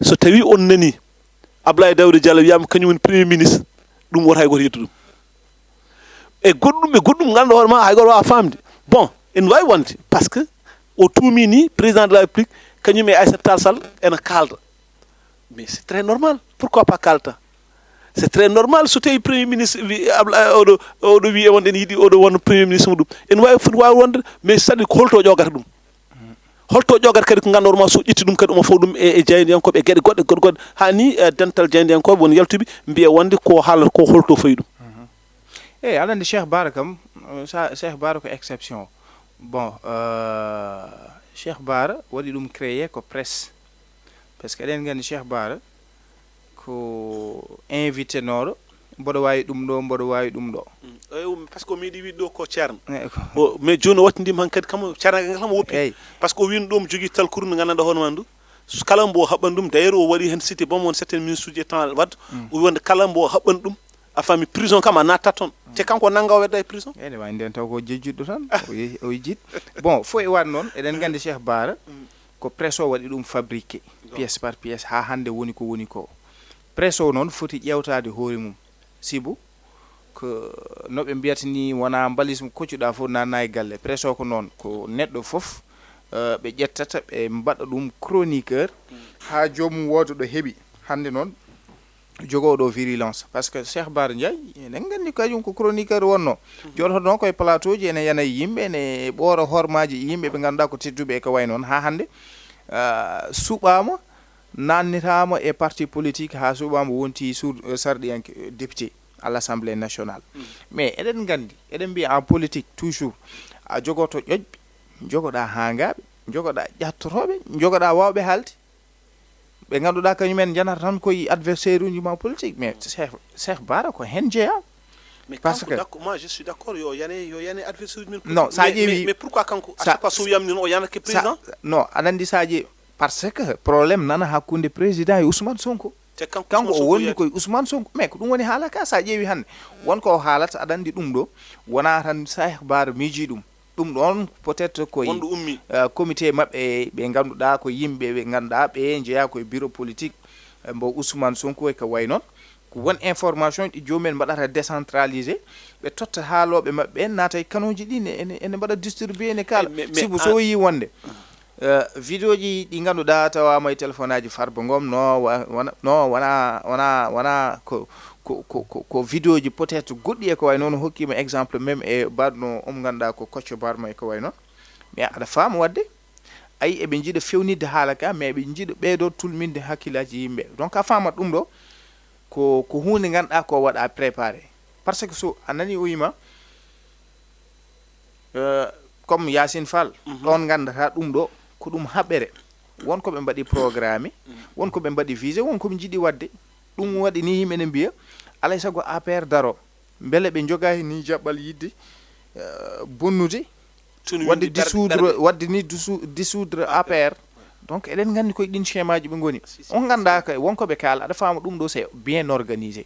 so tawi on nani Ablaye Daouda Diallo wiyama kañum woni premier ministre, ɗum wota hay goto yettu ɗum. E goɗɗum e goɗɗum ganduɗa hoore ma hay goto wawa famde. Bon, ene wawi wonde par ce que o tuumi ni président de la république kañum e Aïssata Tall Sall ene kalda, mais c'est très normal, pourquoi pas kalta? C'est très normal so tawi premier ministre wi abla oɗo oɗo wi e wonde ne yiɗi oɗo wonno premier ministre muɗum, ene wawi foti wawi wonde, mais c'est à dire ko holto ƴogata ɗum? Holto ƴogata kadi ko ganduɗa ma so ƴetti ɗum kadi omo fawa ɗum e e jaayndiyankoɓe e gueɗe goɗɗe goɗɗe goɗɗe hani e dental jaayndiyankoɓe won yaltuɓe mbiya wonde ko haalata ko holto fawi ɗum? Eyyi aɗa andi Cheikh Bara kam, sa Cheikh Bara ko exception. Bon euh, Cheikh Bara waɗi ɗum créé ko presse, parce que eɗen gandi Cheikh Bara ko invité noɗo, mboɗo wawi ɗum ɗo, mboɗo wawi ɗum ɗo. Par ce que o meeɗi wiide ɗo ko ceerno. Eyyi, ko- O- mais joni o wattidima han kadi kam ceernagal ngal kam o woppi. Eyyi. Par ce que o wino ɗo omo jogui talkuru ndu gandanɗa hono ma ndu, kala mbo haɓɓani ɗum, d'ailleurs o waɗi hen cité boom won certaines ministre uji e temps wadde o wi wonde kala mbo haɓɓani ɗum a faami prison kam a nattat toon, te kanko o nanga o wedda e prison. Ene wawi nden taw ko jejjitɗo tan o ye- o yejjit. Bon, fof e waɗ noon eɗen gandi Cheikh Bara ko presse o waɗi ɗum fabriqué pièce par pièce ha hande woni ko woni ko. Presse o noon foti ƴewtade hoore mum, sibu ko no ɓe mbiyata ni wona mbalis mo koccuɗa fof nanna e galle. Presse o ko noon, ko neɗɗo fof euh, ɓe ƴettata ɓe mbaɗa ɗum chroniqueur ha joomum wooda ɗo heeɓi. Hande noon jogowo ɗo virulence, par ce que Cheikh Bara Ndiaye eɗen gandi kañum ko chroniqueur wonno, joɗotono koye plateau ji ene yana e yimɓe ene ɓoora hormaji e yimɓe ɓe ganduɗa ko tedduɓe e ko way noon, ha hande euh, suɓama nannitama e parti politique ha suɓama wonti sur euh, sarɗiyanke euh, député à l'Assemblée nationale. Mais eɗen gandi eɗen mbiya en politique toujours a jogoto ƴoƴɓe, jogoɗa hangaɓe, jogoɗa ƴattotoɓe, jogoɗa wawɓe haalde, ɓe ganduɗa kañumen janata tan koye adversaire uji ma politique, mais Cheikh, Cheikh Bara ko hen jeeya. Mais Parce kanko que- d'accord, moi je suis d'accord yo yane yo yane adversaire uji men Non, politique. sa Mais- ƴeewi- mais- mais pourquoi kanko à sa- chaque fois so wiyama ni o yanake Sa- président? Non, aɗa andi sa ƴeewi, parce que problème nana hakkude président e Ousmane Sonko. Te kanko Kanko Ousmane o Sonko wonni yaadi. Koye Ousmane Sonko, mais ko ɗum woni haala ka, sa ƴeewi hande won ko o haalata aɗa andi ɗum ɗo wona tan Cheikh Bara miiji ɗum. Ɗum ɗon peut-être koye Wonɗo ummi. euh, comité maɓɓe ɓe ganduɗa ko yimɓe ɓe ganduɗa ɓe jeeya koye bureau politique euh, mbo Ousmane Sonko e ko way noon. Ko won information ɗi jomumen mbaɗata décentralisé, ɓe totta haaloɓe maɓɓe ɓen naata e kanoji ɗi ne ene ene mbaɗa distribué ene kaala. Mais- mais- Sibu so o yi wonde euh, vidéo ji ɗi ganduɗa tawama e téléphone aji Farba Ngom no wa- wona no wona wona wona ko ko ko ko- ko vidéo ji peut-être goɗɗi e ko way noon, hokkima exemple même e baɗno omo ganduɗa ko Kocco Barma e ko way noon. Mais aɗa faama wadde ayi eɓe jiiɗa fewnidde haala ka, mais eɓe jiiɗa ɓeydo tulminde hakkillaji yimɓe. Donc a faamat ɗum ɗo ko ko hunde ganduɗa ko waɗa préparé, par ce que so a nani o wima euh, comme Yacine Fall, ɗon gandata ɗum ɗo ko ɗum haɓɓere. Won ko ɓe mbaɗi programme, won ko ɓe mbaɗi visé, won ko ɓe jiiɗi wadde. Ɗum waɗi ni yimɓe ne mbiya, alay sago A P R daro, mbele ɓe njogaaki ni jaɓɓal yiɗde eh, bonnude, waɗde dissoudre, waɗde ni dissoudre A P R. Donc eɗen nganndi koye ɗin schémaji ɓe ngoni. On ngannda ko wonko ɓe kaala, aɗa faama ɗum ɗo c'est bien organisé.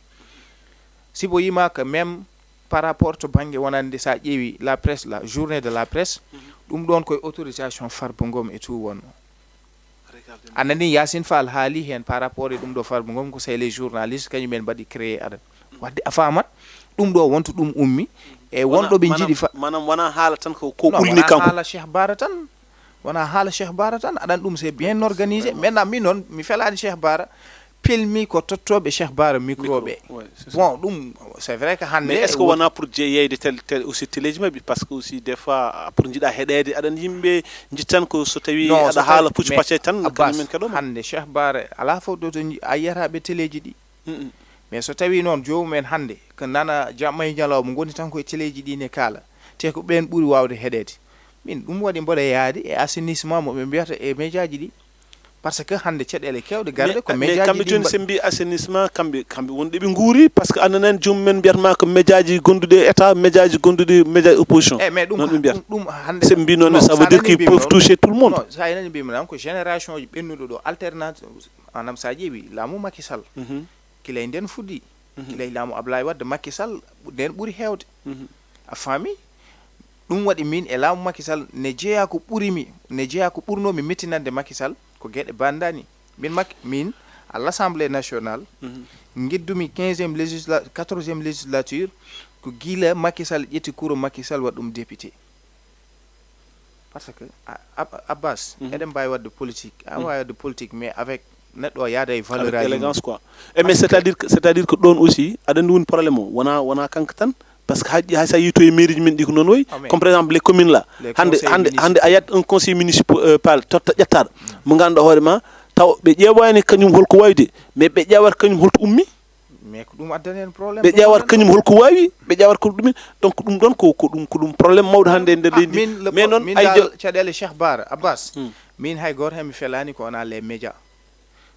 Si bo yima que même par rapport to bannge wonande, sa ƴeewi la presse, la journée de la presse, ɗum ɗon koye autorisation Farba Ngom et tout wonno. A nani Yacine Fall haali heen par rapport e ɗum ɗo Farba Ngom, ko c'est les journalistes kañum en mbaɗi créé aɗa. Wadde a faamat ɗum ɗo wonto ɗum ummi e wonɗo ɓe njiɗi fa manam wona haala tan ko ko ɓulni kanko. Haala Cheikh Bara tan. Wona haala Cheikh Bara tan, aɗan ɗum c'est bien organisé. Maintenant min noon mi felaani Cheikh Bara, pelmi ko tottooɓe Cheikh Bara micro ɓe. Bon, ɗum c'est vrai que hannde mais est ce que wona pour yeyde tel tel aussi teleji maɓɓe? Parce que aussi des fois pour jiɗa heɗede aɗan yimɓe jittan ko so tawi aɗa haala puccu pacce tan kañumen kaɗoma. Hannde Cheikh Bara ala fof ɗo to a yiyata ɓe teleji ɗi. Mais so tawi noon joomum en hannde ko nana jamma e ñalawma ngoni tan koye teleji ɗi ne kaala, te ko ɓen ɓuri wawde heɗede. Min ɗum waɗi mboɗo yaadi e assainissement mo ɓe mbiyata e médiaji ɗi. Par ce que hannde caɗeele kewɗe garde ko médiaji kamɓe joni sen mbi assainissement kamɓe kamɓe wonɓe ɓe nguuri. Par ce que ananani joomum en mbiyatma ko médiaji gonduɗi e état, médiaji gonduɗi médiaji opposition. Eyi mais ɗum ɗum hannde sen mbi noon ça veut dire qu'ils peuvent toucher tout le monde. Sa nani mbimi noon ko génération ji ɓennuɗo ɗo alternance. Manam sa ƴeewi laamu Macky Sall, kilay nden fuɗɗi, kilay laamu Ablaye Wadde, Macky Sall nden ɓuri heewde. A faami? Ɗum waɗi min e laamu Macky Sall ne jeeya ko ɓurimi, ne jeeya ko ɓurnoomi mettinande Macky Sall ko geɗe bandani. Min Macky min à l'Assemblée nationale, ngiddumi quinzième législa quatorzième législature ko gila Macky Sall ƴetti kuro Macky Sall waɗi ɗum député. Par ce que Abbas, eɗen mbaawi waɗde politique, a waawi waɗde politique mais avec neɗɗo o yaada e valeur aji élégance quoi. E mais c'est à dire que c'est à dire que ɗon aussi aɗa anndi woni problème o wona wona kanko tan. Par ce que haƴƴi hay sa yii to e mairie ji men ɗi ko noon wayi comme par exemple les communes là, hannde hannde hannde a yiyat un conseil municipal totta ƴettaɗo mo ngannduɗaa hoore ma, taw ɓe ƴeewaani kañum holko waawi de, mais ɓe ƴeewata kañum holto ummi. Mais ko ɗum addani en problème. Ɓe ƴeewata kañum holko waawi, ɓe ƴeewata ko ɗumen. Donc ɗum ɗon ko ko ɗum ko ɗum problème mawɗo hannde e nder leydi. Mais noon ay dal caɗeele Cheikh Bara Abbas, min hay gooto heen mi felaani ko wona les médias.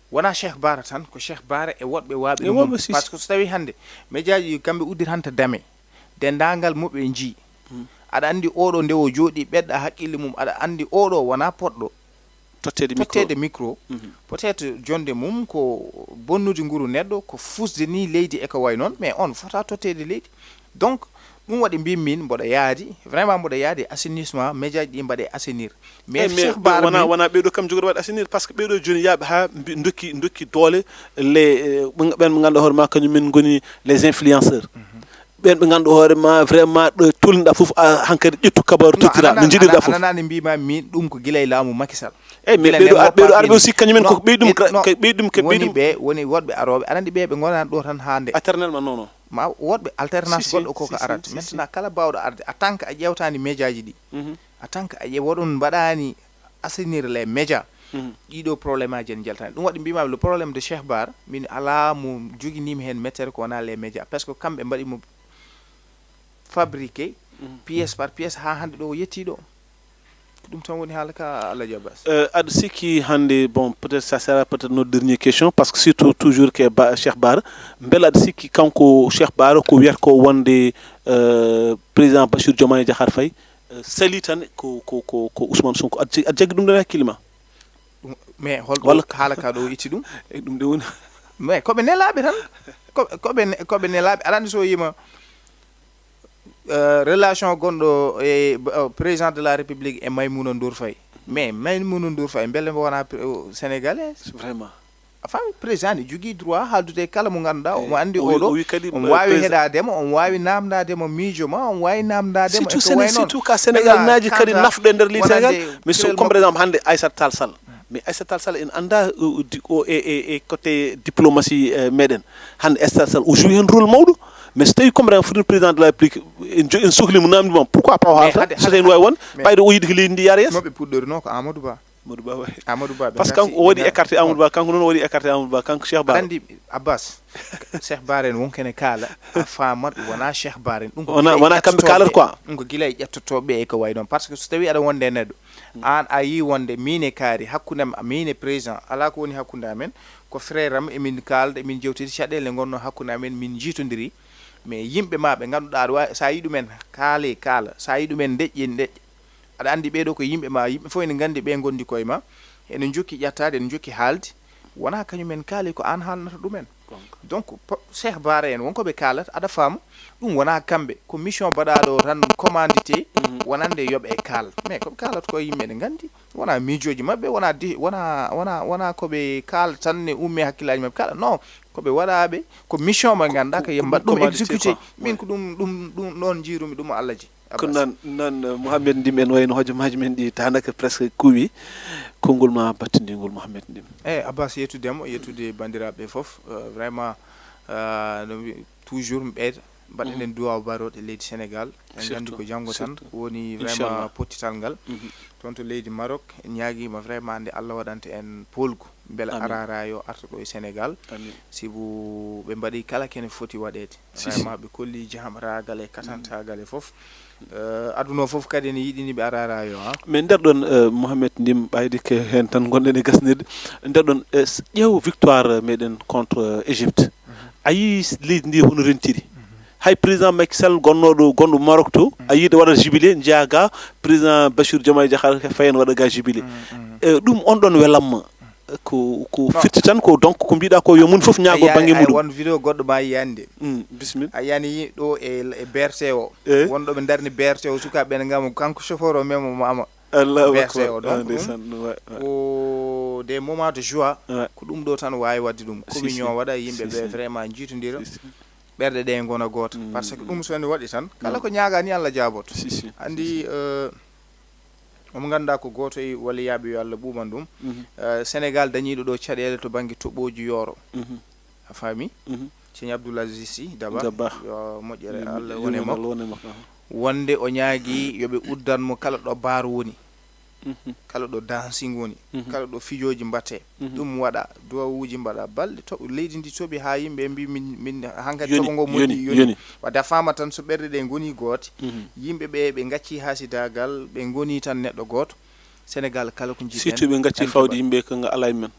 Wona Cheikh Bara tan, ko Cheikh Bara e woɗɓe waaɓe ɗum. Par ce que so tawi hannde médiaji ɗi kamɓe uddiranta dame, denndaangal mo ɓe njii. Aɗa anndi oɗo nde o jooɗi ɓeɗɗa haqqille mum, aɗa anndi oɗo wona poɗɗo totteede micro. Totteede micro. Peut être jonde mum ko bonnude nguru neɗɗo, ko fusde ni leydi e ko way noon, mais on fota totteede leydi. Donc ɗum waɗi mbin min mboɗo yaadi vraiment mboɗo yaadi assainissement médiaji ɗi mbaɗe assainir. Mais Cheikh Bara wona wona ɓeeɗo kam jogoɗo waɗde assainir par ce que ɓeeɗo joni yaaɓe ha dokki dokki doole les ɓen ɓe ngannduɗaa hoore ma kañum men ngoni les influenceurs. Ɓen ɓe ngannduɗaa hoore ma vraiment ɗo tolniɗa fof hankadi ƴettu kabaru tottira no jiɗirɗa fof. Ananani mbima min ɗum ko gila e laamu Macky Sall. Eyyi mais ɓeɗo ar ɓeɗo arɓe aussi kañumen koko ɓeyɗum ɓeyɗum ko ɓeyɗum. Woni ɓe woni woɗɓe aroɓe aɗa andi ɓe ɓe gonani ɗo tan hande. Éternellement non non. Ma woɗɓe alternance goɗɗo koko arata maintenant kala bawɗo arde en tant que a ƴewtani médiaji ɗi, en tant que a ƴew woɗon mbaɗani assainir les médias. Ɗiɗo problème aji en jaltani ɗum waɗi mbimami le problème de Cheikh Bara min ala mo joginimi hen mettere ko wona les médias parce que kamɓe mbaɗimo fabriqué pièce par pièce ha hande ɗo o yetti ɗo. Ko ɗum tan woni haala ka Alhaji Abbas. Aɗa sikki hannde bon peut être ça sera peut être notre dernier question parce que surtout toujours ke ba Cheikh Bara, mbela aɗa sikki kanko Cheikh Bara ko wiyata ko wonde président Bassirou Diomaye Diakhar Faye sali tan ko ko ko ko Ousmane Sonko aɗa jaggi ɗum ɗon e hakkille ma? Mais holɗo haala ka ɗo itti ɗum? Eyyi ɗum de woni. Mais koɓe nelaɓe tan. Koɓe koɓe koɓe nelaɓe aɗa andi so yima relation gonɗo e président de la république e Maimouna Ndour Faye. Mais Maimouna Ndour Faye mbele mbo wona sénégalais? Vraiment. A faami président ne jogii droit haaldude e kala mo ngannduɗaa omo anndi oɗo omo waawi heɗaadema omo waawi namdaadema miijo ma omo waawi namdaadema surtout sénégal naaji kadi nafɗo e nder leydi sénégal. Mais so comme par exemple hannde Aissata Tall Sall mais Aissata Tall Sall en annda o e e e côté diplomatie meɗen. Hannde Aissata Tall Sall o joue heen rôle mawɗo. Mais so tawi comme par exemple président de la république en sohlimo namdi ma pourquoi pas haalta so tawi ne waawi won ɓayde o yiɗi ko leydi ndi yaara yeeso. Noɓe puɗɗorino ko Amadou Ba. Amadou Ba, amadou ba. Parce que kanko o waɗi écarté amadou ba, kanko noon o waɗi écarté amadou ba, kanko cheikh bara. Andi, abbas, cheikh bara en wonko ene kaala, a faamat wona cheikh bara en ɗum ko wona wona kamɓe kaalata quoi. Ɗum ko gila e ƴettotoɓe e ko wayi noon, par ce que so tawi aɗa wonde e neɗɗo, an a yi wonde min e kaari hakkunde am, min e président, ala ko woni hakkunde amen. Ko frère am, emin kaalda, emin jewtidi, caɗele ngonno hakkunde amen, min jiitodiri. Mais yimɓe ma ɓe ngannduɗa aɗa wawi, sa yi ɗumen kaale kaala, sa yi ɗumen deƴƴe deƴƴa. Aɗa andi ɓeɗo ko yimɓe ma, yimɓe fof ene nganndi ɓe ngondi koye ma. Ene jokki ƴettade, ene jokki haalde. Wona kañumen kaali, ko an haalnata ɗumen. Donc cheikh bara en wonko ɓe kaalata aɗa faama. Ɗum wona kamɓe, ko mission mbaɗaɗo tan, commandité wonande yoɓe kaal. Mais koɓe kaalata ko yimɓe ene nganndi. Wona miijoji maɓɓe, wona di wona wona wona koɓe kaala tan ne ummi hakkillaji maɓɓe kala, non. Koɓe waɗaɓe, ko mission mo ganduɗa ko yimɓe ɗum exécuté. Min ko ɗum ɗum ɗum ɗon jiirumi ɗum allah ji. Ko nan nan mohamed ndim en wayno hojomaji men ɗi tanaka presque kuwi. Konngol ma battindigol mohamed ndim. Eyyi abbas, yettudemo, yettude bandiraɓe foof. Vraiment, no mbi toujours mi ɓeyda, mbaɗa enen duwaw baroɗe leydi sénégal. En gandi ko janngo tan woni vraiment pottital ngal. Toon to leydi maroc, en ñaaguima vraiment nde allah waɗanta en polgu, beele arara yo arta ɗo e sénégal. Sibu ɓe mbaɗi kala kene foti waɗede. Vraiment ɓe kolli jahamragal e katantagal e foof. Aduna o foof kadi ene yiɗini ɓe arara yo ha. Mais nder ɗon mohamed ndim ɓaydike hen tan gonɗen e gasnirde. Nder ɗon, ƴeew victoire meɗen contre égypte. A yii leydi ndi hono rentiri. Hay président Macky Sall gonnoɗo gonɗo maroc to a yiide waɗata jubilé, jeeya ga président bachir jomay diakhar fayen waɗa ga jubilé. Ɗum on ɗon welamma? Ko ko firti tan ko donc ko mbiɗa ko yo mun foof ñaago bangge muɗum. Won vidéo goɗɗo ma yiyande. Bisimilla. A yiyani ɗo e e berte o. Wonɗo ɓe darni berte o sukaɓe ɓen ngam kanko chauffeur o memo mama. Allahu akbar. Ko des moments de joie. Ko ɗum ɗo tan wawi wadde ɗum, communion waɗa yimɓe ɓe vraiment jiitodira. Ɓerɗe ɗe gona goto par ce que ɗum soni waɗi tan kala ko ñaagani allah jaaboto. Andi, omo ganduɗa ko goto e waliyaɓe yo allah ɓuuɓan ɗum. Sénégal dañiɗo ɗo caɗele to banggue toɓoji yooro. A faami? Ceñi abdoul aziz si daba, yo moƴƴere allah wone makko. Wonde o ñaagi yoɓe uddan mo kala ɗo bar woni, kala ɗo dancing woni, kala ɗo fijoji mbatte. Ɗum waɗa duwawuji mbaɗa balɗe to leydi ndi toɓi ha yimɓe mbi min min hankadi toɓo ngo moƴƴi yoni. Wadde a faama tan so ɓerɗe ɗe goni goote, yimɓe ɓe ɓe gacci hasidagal ɓe goni tan neɗɗo gooto. Sénégal kala ko jiɗen surtout ɓe gacci fawde yimɓe ko nga ala e men.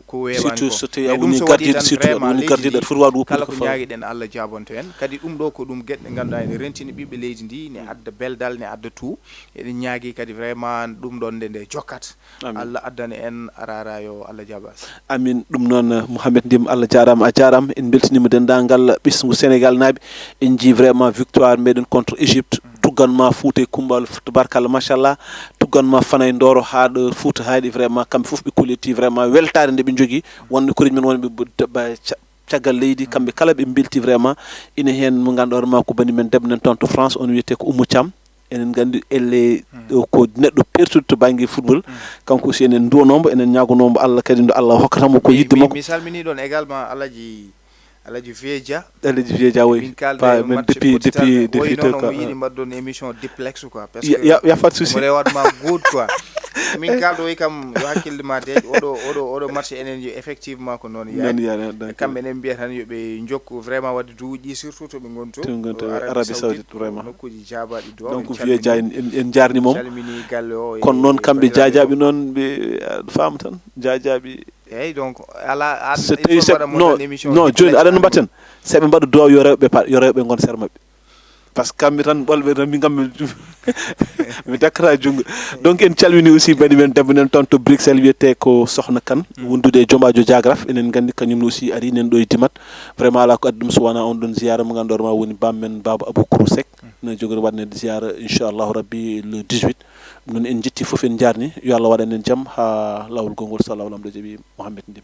Ko wewani surtout so tawi a woni gardiɗo surtout aɗa woni gardiɗo aɗa foti wawde woppude kala ko ñaagiɗen allah jabonto en kadi ɗum ɗo ko ɗum gueɗe ɗe ganduɗa ene rentini ɓiɓɓe leydi ndi ne adda beldal ne adda tout. Eɗen ñaagui kadi vraiment ɗum ɗon nde nde jokkat. Allah addana en arara yo allah jaaba. Amin. Ɗum noon mohamed ndim allah jarama a jarama en beltinima dendagal ɓesngu sénégal naaɓe. En jii vraiment victoire meɗen contre égypte. Tugganma fouta e kumbal tabarkalla machallah. Tugganma fana e ndoro ha ɗo fouta hayɗi vraiment kamɓe foof ɓe kolliti vraiment weltare nde ɓe jogui. Wonde koreji men wonɓe caggal leydi kamɓe kala ɓe belti vraiment. Ina hen mo ganduɗa hoorema ko bani men debbo nen toon to france on wiyete ko oumou thiam. Enen gandi elle ko neɗɗo pertude to banggue football. Kanko aussi enen duwanomo enen ñagonomo allah kadi nde allah hokkatamo ko yidde makko. Mi salmini ɗon également alaji alaji vieux dia. Alaji vieux dia woy pa men depuis depuis depuis to ko yiɗi mbaɗɗon émission diplex quoi parce que ya fat souci mo rewatma good quoi. Min kaldo wi kam yo hakkille ma deeƴ oɗo oɗo oɗo match enen yo effectivement ko noon yani. Kamɓe enen mbiya tan yoɓe jokku vraiment wadde duuji ɗi surtout to ɓe goni to arabie saoudite vraiment nokkuji jaabaɗi do donc vieux dia en jarnimom. Calmini galle o kono noon kamɓe jajaɓe noon ɓe faama tan jajaɓe. Eyyi donc ala so tawi non non joni aɗa no mbatten seɓe mbaɗa duwaw yo rewɓe yo rewɓe gon sera mabɓe. Par ce que kamɓe tan ɓolɓe tan min kam mi dakkata junngo. Donc en calmini aussi mbaɗi men debbo nen toon to bruxelles wiyete ko sohna kan wondude e jomajo jagraf enen gandi kañum aussi ari nen ɗo e dimat. Vraiment ala ko addi ɗum so wona on ɗon ziyara mo ganduɗa ma woni bammen baba aboukourou sek. No jogori waɗnede ziyara inchallahu rabbi le dix-huit. Ɗum noon en jetti foof en jarni yo allah waɗan en jaam ha lawol gongol so lawol am ɗo jaaɓi mohammed ndim.